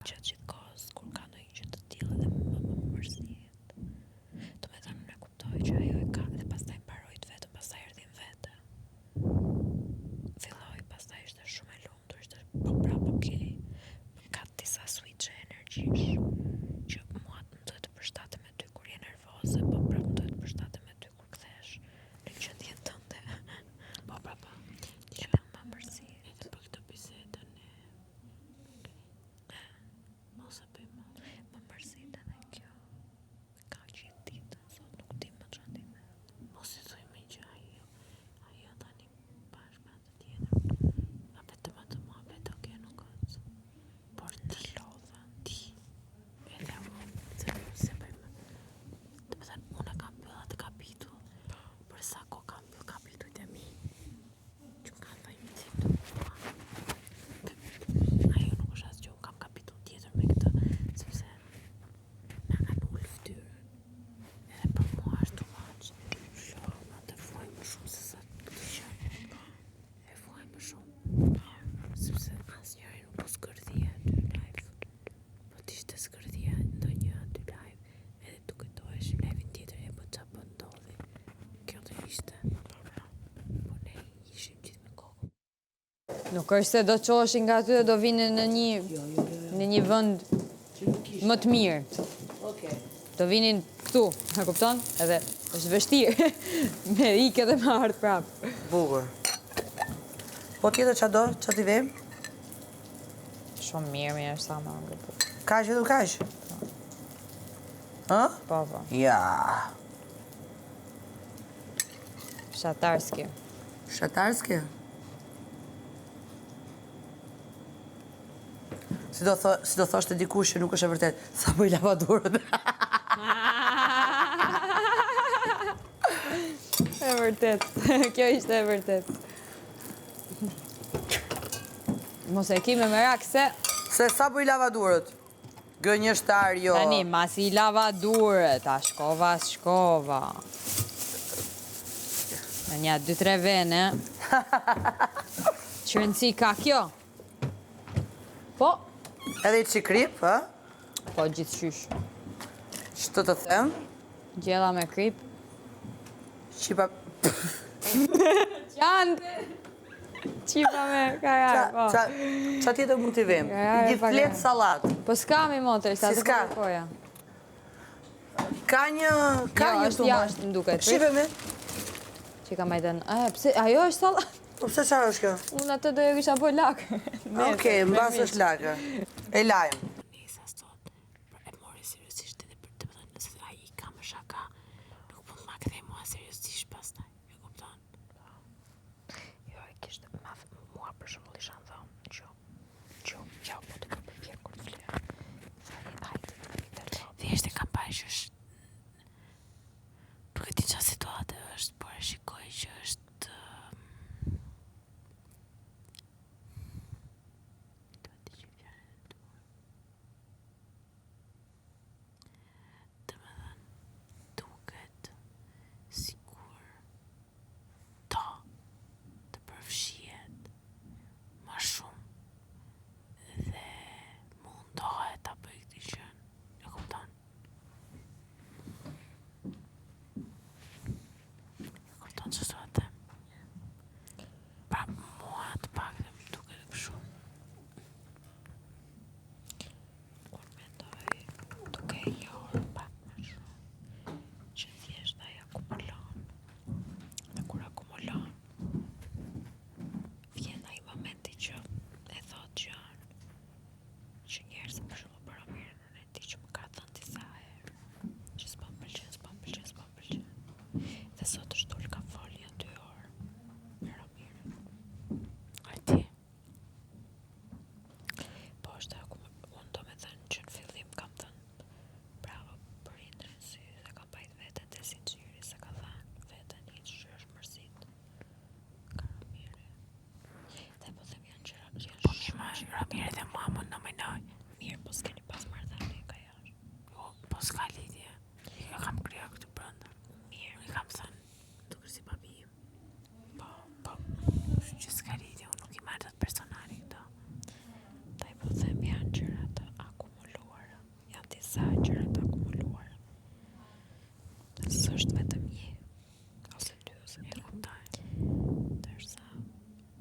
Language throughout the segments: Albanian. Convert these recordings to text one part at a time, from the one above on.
Gjatë gjithë kohës kur ka ndonjë gjë të tillë edhe më më mërzitet. Domethënë unë e kuptoj që ajo e ka dhe pastaj mbaroi të vetëm, pastaj erdhi në vete. Filloi, pastaj ishte shumë e lumtur, ishte po prapë okay. Po ka disa switch energjish që mua më duhet të përshtatem me ty kur je nervoze, po prapë më duhet të përshtatem me ty kur kthehesh në gjendjen tënde. Po prapë. Edhe më mërzitet. Edhe për këtë bisedën e Mos e bëj më. Më mërzit edhe kjo. Ka gjithë ditën sot, nuk di më çfarë ti me. Mos i thuj më gjë ajo. Ajo tani bashkë me atë tjetër. A vetëm atë muhabet ok nuk është. Por ti lodha. Ti edhe unë se se bëj më. Domethënë unë e kam mbyll atë kapitull. Për sa kohë kam mbyll kapitujt e mi. Që më kanë thënë një cip të mua. Ajo nuk është asgjë, unë kam kapitull tjetër me këtë, sepse na kanë ulë fytyrën. Edhe për mua është too much. Shumë, atë vuaj më shumë se sa këtë gjë. E vuaj më shumë. Sepse asnjëri nuk po zgërdhia aty live. Po t'ishte zgërdhia ndonjë aty live, edhe të kujtoheshim live-in tjetër e po ça po ndodhi. Kjo do ishte. Po ne ishim gjithë me kokën. Nuk është se do çoheshin nga aty dhe do vinin në një Jo, jo, jo, jo. në një vend Që nuk ishte. më të mirë. Okej. Do vinin këtu, e kupton? Edhe është vështirë me ikë edhe me ardhë prapë. Bukur. Po tjetër ça do? Ça t'i vem? Shumë mirë, mirë sa më ëmbël. po. Kaq vetëm kaq? Ë? Po, po. Ja. Shatarski. Shatarski? Si do, tho, si do thoshte dikush që nuk është e vërtet, sapo i lava durët. E vërtet. Kjo ishte e vërtet. Mos e ki me merak se Se sapo i lava durët. Gënjeshtar jo. Tani, masi i lava durët, a shkova, shkova. Në nja 2-3 vene. Ç'rëndësi ka kjo? Po, Edhe i çik krip, ë? po gjithqysh. Ç'të të them? Gjella me krip. Qipa... Qante! Qipa me karar, po. Ça, ça tjetër mund t'i vem? Karar, Një pa fletë karar. sallatë. Po s'ka mi motër, sa Si të s'ka? kërkoja. Ka një... Ka Jo, një është këtu, jashtë, më duket. Shife me. Që ka majtën. E, pse, ajo është sallatë. Po pse çfarë është kjo? Unë atë do e kisha bërë lakë. Okej, mbas është lakë. E lajmë. Nisa sot, për e mori seriozisht edhe për të thënë nëse ai i ka më shaka, nuk mund ma kthej mua seriozisht pastaj. E kupton? Jo, e kishte ma, mua për shembull isha në dhomë, gjumë, gjumë, jo, po të kam përpjekur të fleja. Tha, hajde të vi të lopë. Thjesht e kam parë që është nuk e di çfarë situate është, por e shikoj që është ëm, Duhet të gjej fjalën e duhur. Domethënë, duket sikur do të përfshihet më shumë dhe mundohet ta bëj këtë gjë. E kupton? E kupton ç'do të them? Pra mua të paktën më duket kështu. Unë mendoj, duke e njohur pak më shumë, që thjesht ai akumulon. Dhe kur akumulon, vjen ai momenti që e thot gjën, që njerëzit për shembull për Romirin unë e di që më ka thënë disa herë, që s'po më pëlqen, s'po më pëlqen, s'po më pëlqen. Dhe sot është ul ka fol një dy orë me Romirin. A ti? Po është akumul, unë do me thënë që në fillim kam thënë bravo për Indrin si se ka mbajt veten te zinxhiri, se ka thënë veten hiç që është mërzit. Ka Romiri. Dhe po them janë gjëra, janë Po mirë, shumë ma gjëra. Romiri dhe mua mund nominoj. Mirë, po. disa gjëra të akumuluara. S'është vetëm një, ose dy, ose tre. Ndërsa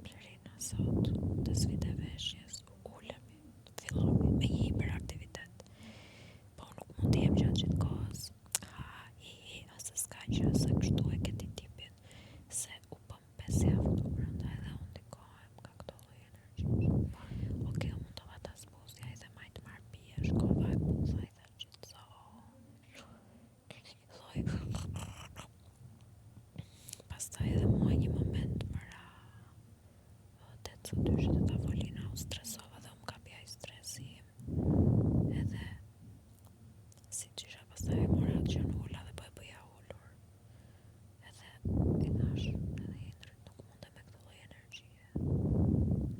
Blerina sot te sfida e veshjes ulemi, fillomi me një hiperaktivitet. Po nuk mund të jem gjatë gjithë kohës. Ha, hi, hi, ase s'ka gjë, se kështu e ke ti tipin, se u bëm pesë javë këtu brenda edhe unë ndikohem nga këto lloj energjish. Okej, u mundova ta zbusja i them hajt marr pije, shkova e putha i thash qetëso. Lloj Pastaj edhe mua një moment më ra te dyshe te tavolina u stresova dhe u më kapi ai stresi im. Edhe si që isha pastaj e mora atë gjënë ula dhe po e bëja ulur. Edhe i thash, edhe Indrit, nuk mundem me këtë lloj energjie.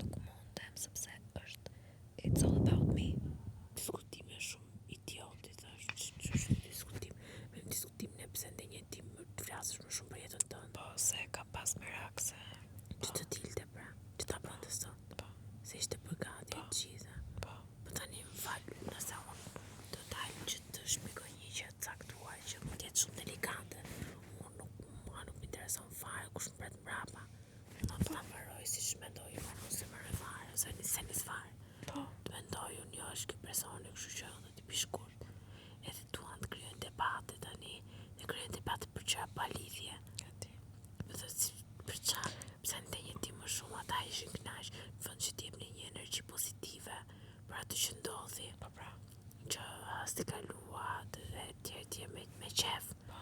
Nuk mundem sepse është it's all about me. Diskutime shumë idioti, thash, që është diskutim. Me në diskutim ne pse ndenje ti më të flasësh më shumë për jetën tënde. Po, se kam pas merak se Që të dilte pra, që ta bënte sot. Po. Se ishte për gati e gjitha. Po. Po tani më fal, nëse unë do dal që të shpjegoj një gjë të caktuar që mund të jetë shumë delikate, unë nuk mua nuk më intereson fare kush më pret mbrapa. Unë do ta mbaroj siç mendoj unë, ose mbaroj fare, ose nis se nis fare. Po. Të mendoj unë jo është ky personi, kështu që unë do t'i bi shkurt. Edhe duan të krijojnë debate tani, dhe krijojnë debate për gjëra pa lidhje. Gati. Më thot si për qa, pse ndenje ti më shumë, ata ishin kënaq, në vend që t'jepnin një energji pozitive për atë që ndodhi. Po pra. Që as ti kalua, dhe etj etj me me qef. Po.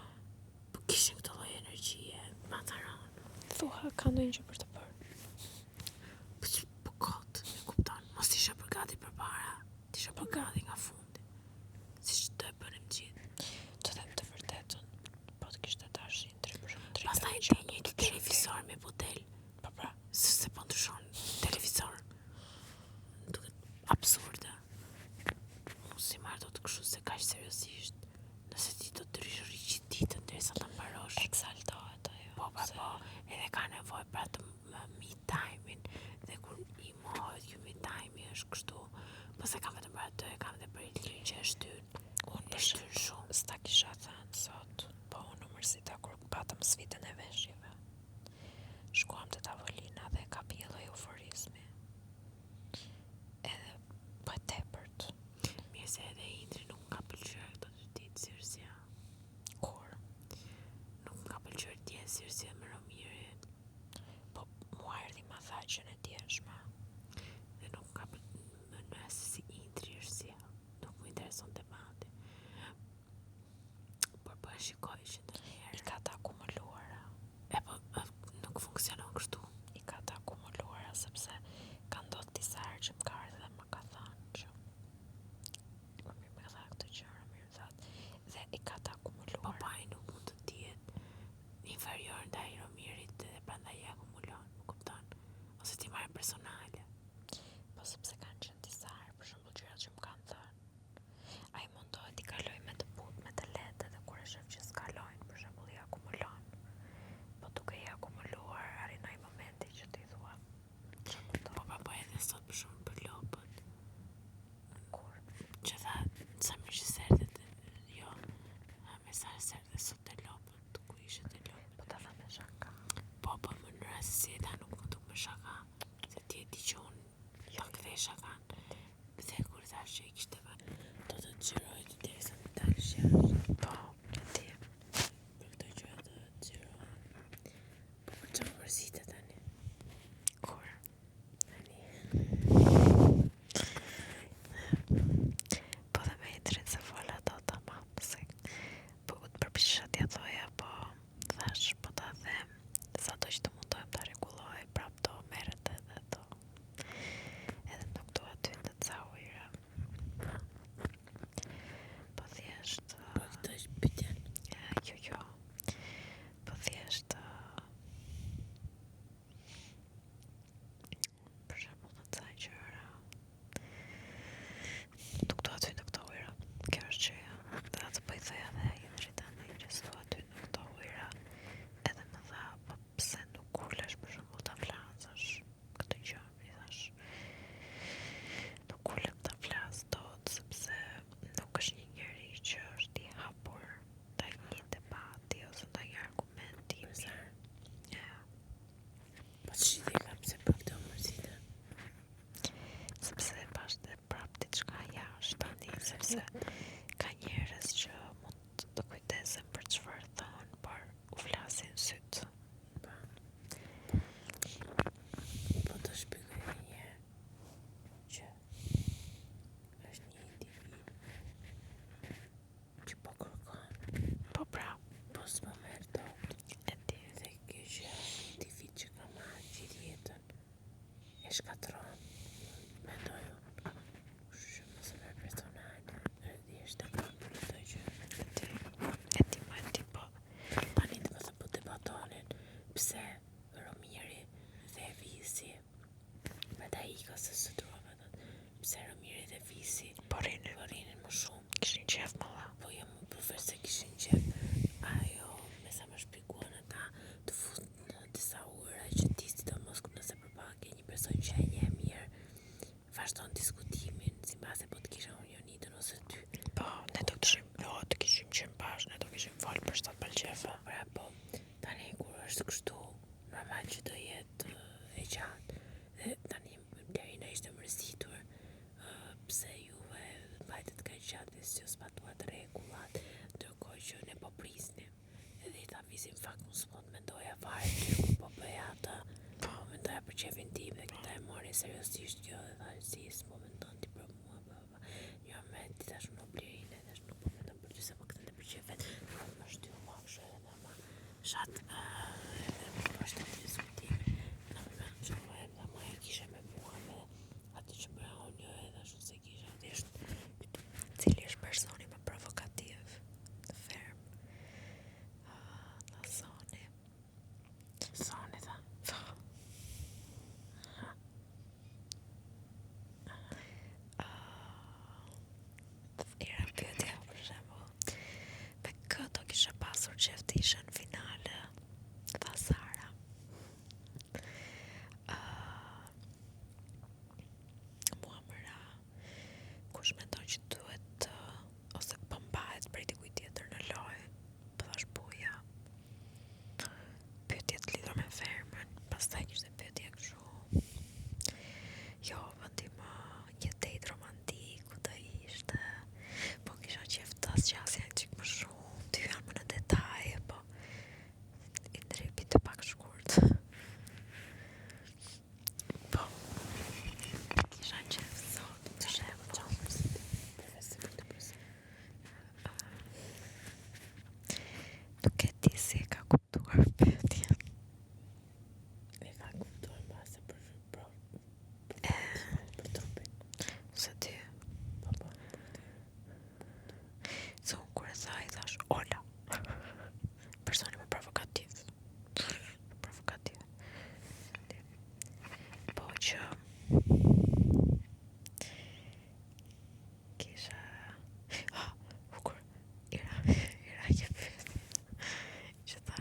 Po kishin këtë lloj energjie, ma tharon. Thuha, ka ndonjë gjë për të bërë. Po që po kot, e kupton, mos isha për gati përpara, t'isha për gati nga fundi. Siç do e bënim të gjithë. Të them të vërtetën, po të kishte tash Indri për shembull drejtë. Pastaj ndenje ti televizor me butel. Po pra. Se se po ndryshon televizor. Më duket absurde. Unë si marr dot kështu se kaq seriozisht. Nëse ti do të rrish rri gjithë ditën derisa ta mbarosh. Eksaltohet ajo. Po, po, se- po, edhe ka nevojë pra të m- me time-in dhe kur i mohohet ky me time-i është kështu. Po se kam vetëm për atë, e kam edhe për Ildirin që e shtyn. Unë E për shtyn shembull, shumë. s'ta kisha thënë sot, po unë u mërzita kur patëm sfidën e veshjeve. Shkuam te tavolina dhe kapi një lloj euforizmi. Edhe po e tepërt. Mirë se edhe Indri nuk më ka pëlqyer këto dy ditë si është sjell. Kur? Nuk më ka pëlqyer dje si është sjell me Romirin. Po mua erdhi ma tha gjën e djeshme. Dhe nuk më ka pël- mënyra se si Indri është sjell. Nuk më intereson debati. Por po e shikoj që ndonjëherë. I ka të akumuluara. E po e, nuk funksionon kështu. I ka të akumuluara sepse ka ndodhur disa herë që më ka ardhur dhe më ka thënë që Romir më tha këtë gjë, Romir më tha dhe i ka të Po akumuluara. po ai nuk mund të dihet inferior ndaj Romirit dhe prandaj i akumulon, më kupton? Ose ti marrë personale. Po sepse kanë qenë disa herë, për shembull gjërat që më kanë thënë. Ai mundohet t'i kaloj me të butë, me të lehtë edhe kur e shef që s'kalojnë. Sepse ka njerëz që mund të kujdesen për çfarë thonë, por u flasin sytë. Po. Po të shpjegoj edhe një herë që është një individ që po kërkon. Po pra. Po s'po merr dot. E di. Dhe kjo që një individ që ka marrë gjithë jetën e shkatërron, mendoj unë. Kështu që mos e merr personale, e thjesht e kam për atë që E di. E di, mo e di, po. Tani të më thë po debatonin pse Romiri dhe Visi Prandaj ika se s'e durova dot. Pse Romiri dhe Visi Po rrinin. Po rrinin më shumë. Kishin qef më dha. Po jo më përveç se kishin qef. Ajo, me sa më shpjeguan ata, të fut në disa ujëra që ti sidomos nëse përpara ke një person që e njeh mirë, vazhdon diskutimin, si mbase po të kisha unë Jonidën ose ty. Po, ne do kishim, jo, të kishim qenë bashkë, ne do kishim fol për shtat palë qefe. Po, pra, po, tani kur është kështu, normal që do jetë e gjatë. Dhe tani Blerina ishte mërzitur, pse juve mbajtët kaq gjatë dhe si u zbatuat rregullat, ndërkohë që ne po prisnim. Edhe i tha Visi në fakt unë s'po të mendoja fare ty kur po bëja atë, po mendoja për qefin tim dhe këta e mori seriozisht kjo dhe tha si s'po mendon ti për mua, bla bla. Një moment i thash unë Blerina, i thash nuk po mendon për ty se po këtë për qefet, po më shtyu mua kështu edhe tha ma shat edhe më vazhdoi diskutimi. Tha më më çova e tha ma e kishe me mua me atë që bëra unë jo e thash unë se kisha thjesht Cili është personi më provokativ në fermë? Ah, tha Soni. Soni tha. Po. Ah, era pyetja për shembull. Me kë do kishe pasur qef të ishe në finale? Tha Sara. Ah, mua më ra kush mendon që duhet të ose po mbahet prej dikujt tjetër në lojë, po thash buja. Pyetjet lidhur me fermën, pastaj kishte pyetje kështu. Jo, vendi më një date romantik, ku do ishte. Po kisha qef të zgjasja një çik më shumë, të hyja më në detaje, po Indri binte pak shkurt. Po, kisha qef sot, të shembull. Nuk e di si e ka kuptuar pyetjen. E ka kuptuar mbase për për për trupin. Se di. Po po. Se unë kur e tha i thash Ola. Personi më provokativ. Provokativ. Po që kisha ha, u kur ira ira një pyetje që tha.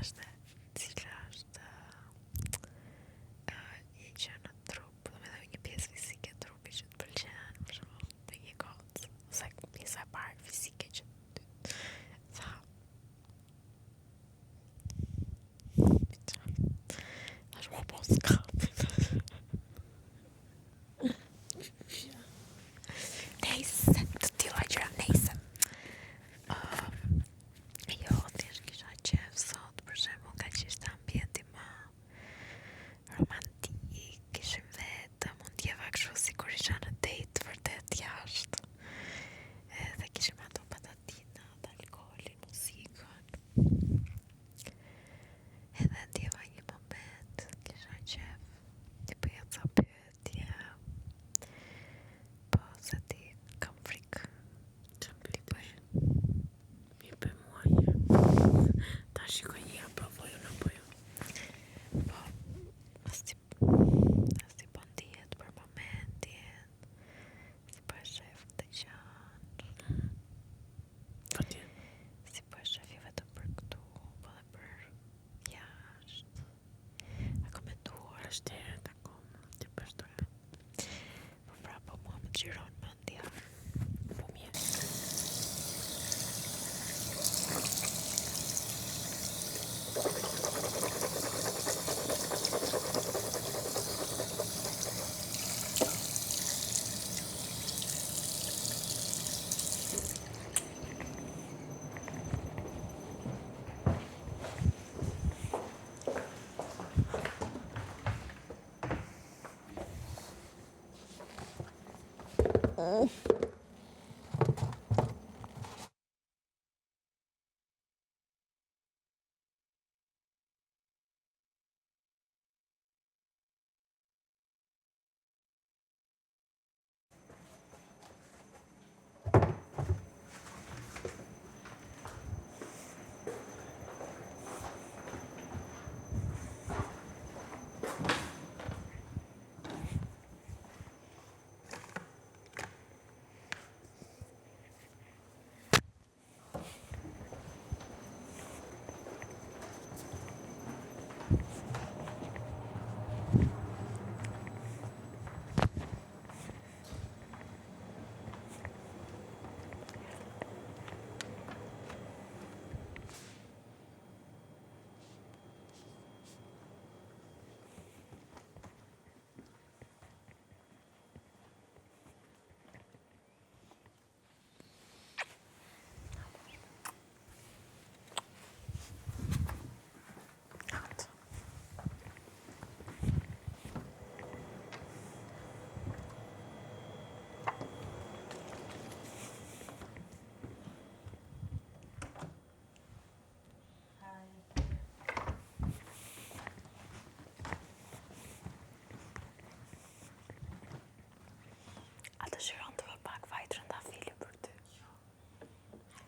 A dëshiron të vë pak vaj trëndafili për ty?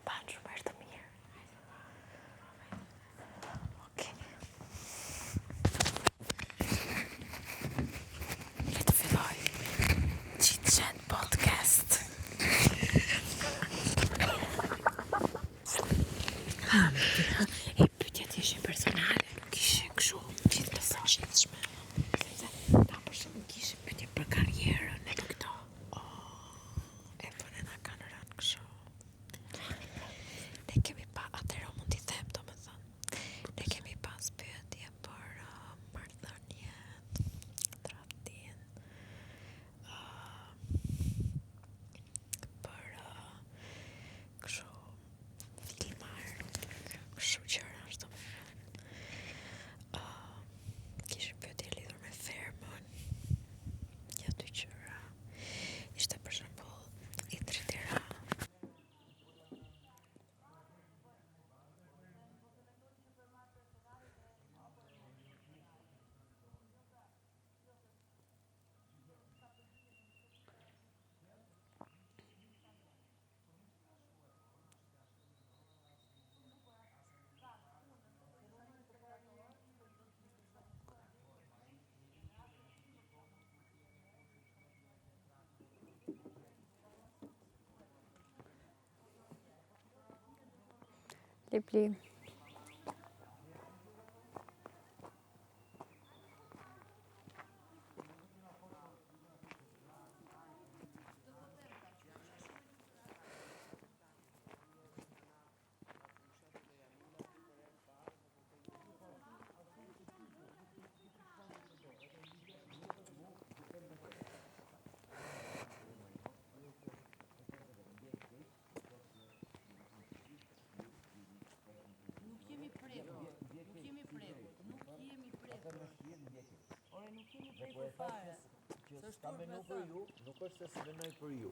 Ban shumë erë të mirë. Okej. Le të filloj. Chit Chat Podcast. Ha, e pyetjet ishin personale, nuk ishin kështu gjithë të përgjithshme. Sepse ta për shumë kishin pyetje për karrierën e për këto. Oh, e po ne na kanë rënë kështu. Ne kemi pa, atëherë mund t'i them, domethënë. Ne kemi pas pyetje për uh, marrëdhëniet, tradhtinë, uh, për uh, kështu filmar, kështu gjëra është domethënë. Uh, kishim pyetje lidhur me fermën, ja dy gjëra. Ishte për shembull Indrit Tiranë. Lipli. Nuk jemi prekur, nuk jemi prekur, nuk jemi prekur. Ore, nuk jemi prekur fare. Që s'ka menu për ju, nuk është se s'menoj për ju.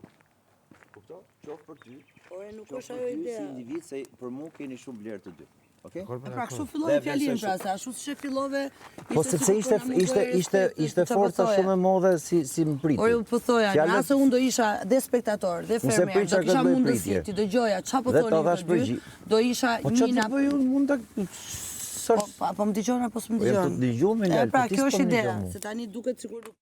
Kupto? Qoftë për ty, Ore, nuk qoftë është për ajo ty si idea. individ, se për mu keni shumë vlerë të dy. Okej? E pra, kështu fillove Dhe fjalinë vlerësoj pra, shumë. se ashtu siç e fillove, Po ishte sepse sikur ishte na mungoje ishte ishte respekt, ishte çfarë po forca thoja. shumë e madhe si si më priti. Ore, unë po thoja, Fjalët- nëse unë do isha dhe spektator, dhe Unë se fermer, prisha do kisha këtë lloj mundësi pritje. t'i dëgjoja çfarë po Dhe ta thonin dhash të dy, përgjigj. do isha Po një çfarë na të bëj unë mund ta Po, pa, po më dëgjon apo s'më Po jam dëgjon? të dëgjuar me E lal, pra, po ti kjo s'po është më ideja, dëgjon mua. se tani duket sikur nuk.